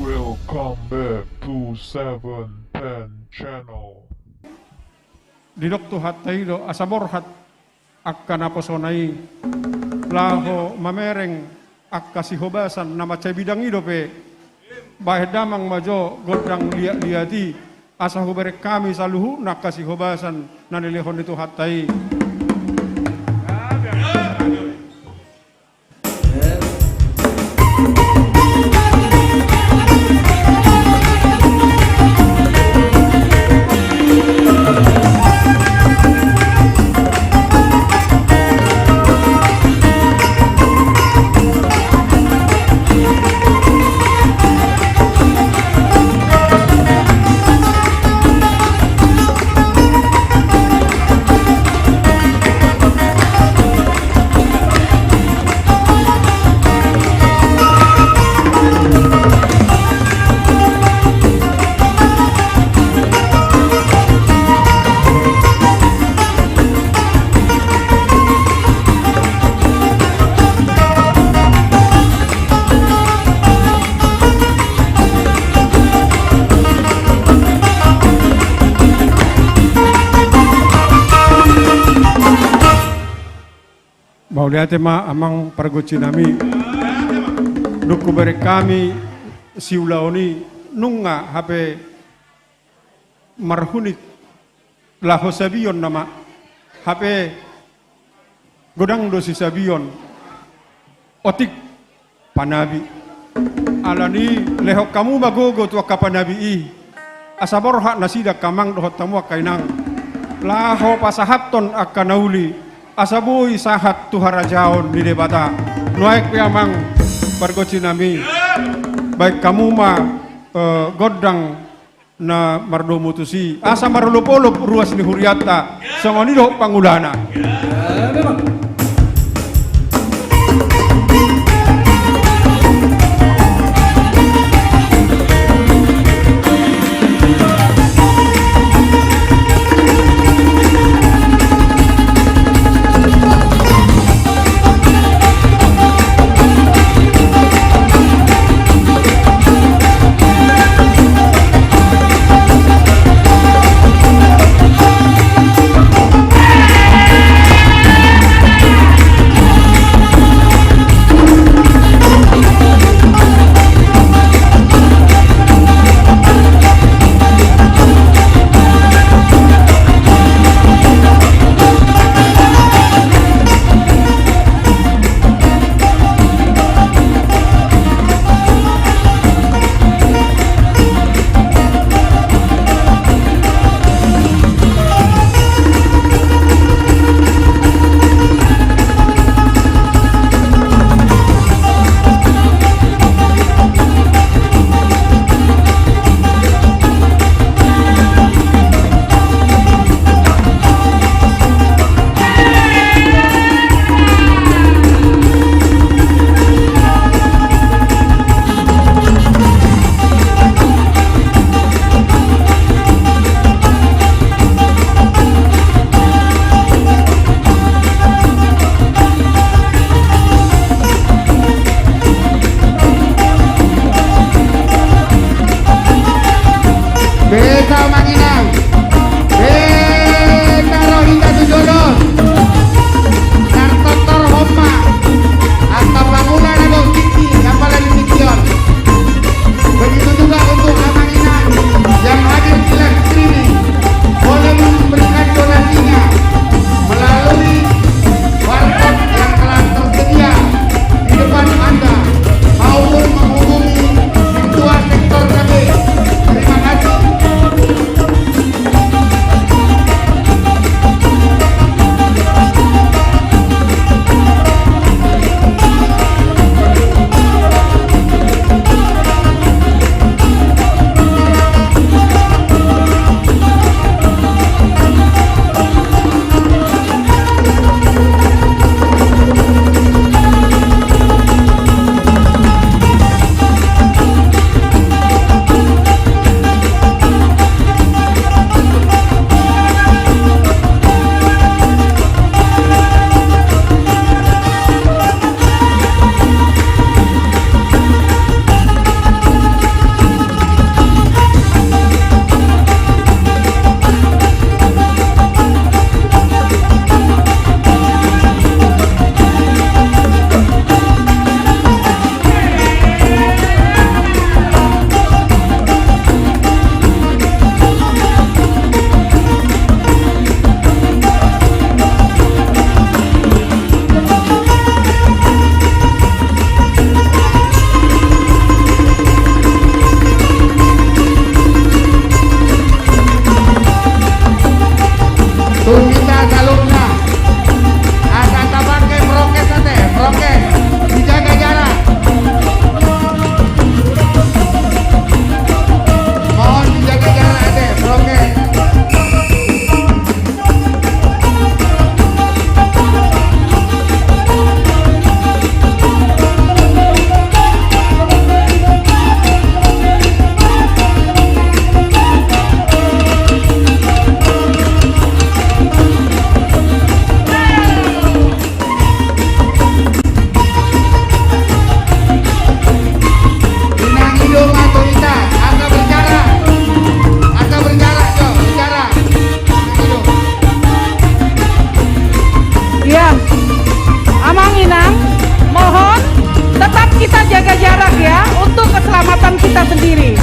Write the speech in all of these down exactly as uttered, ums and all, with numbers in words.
Welcome back to Seven Pen Channel. Didok Tuhanta i do, asa borhat angka naposona i laho mamereng angka sihobasan na mansai bidang i dope. Bahen damang ma jo gondang liat-liat i, asa hubereng hami saluhutna angka sihobasan na nilehon ni Tuhanta i. Mauliate ma amang pargonsi nami. Dung hubereng hami siulaon i, nunga hape marhunik laho sabion nama, hape godang do sisabion. Otik panabi. Alani lehon hamu ma gogo tu angka panabi i, asa borhat nasida angka amang dohot hamu angka inang, laho pasahathon angka na uli, asa boi sahat tu harajaon ni Debata. Nuaeng pe amang pargonsi nami, bahen hamu ma, eh, gondang na mardomu tusi, asa marolopolop ruas ni hurianta. Songon i dohot pangulana. Kita sendiri.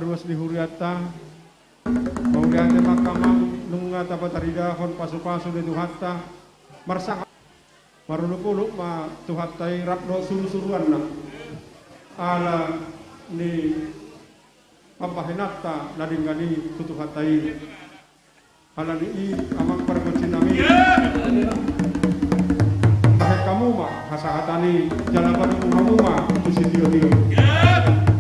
Ruas ni hurianta, mauliate ma hamu nunga tapataridahon pasupasu ni Tuhanta. Marsahat marulupulup ma Tuhanta i rap dohot surusuruanna ala ni pambahenanta na denggan i tu Tuhanta i. Ala ni i, amang pargonsi nami, bahen hamu ma hasahatan i jala padomu hamu ma tu sitiotio.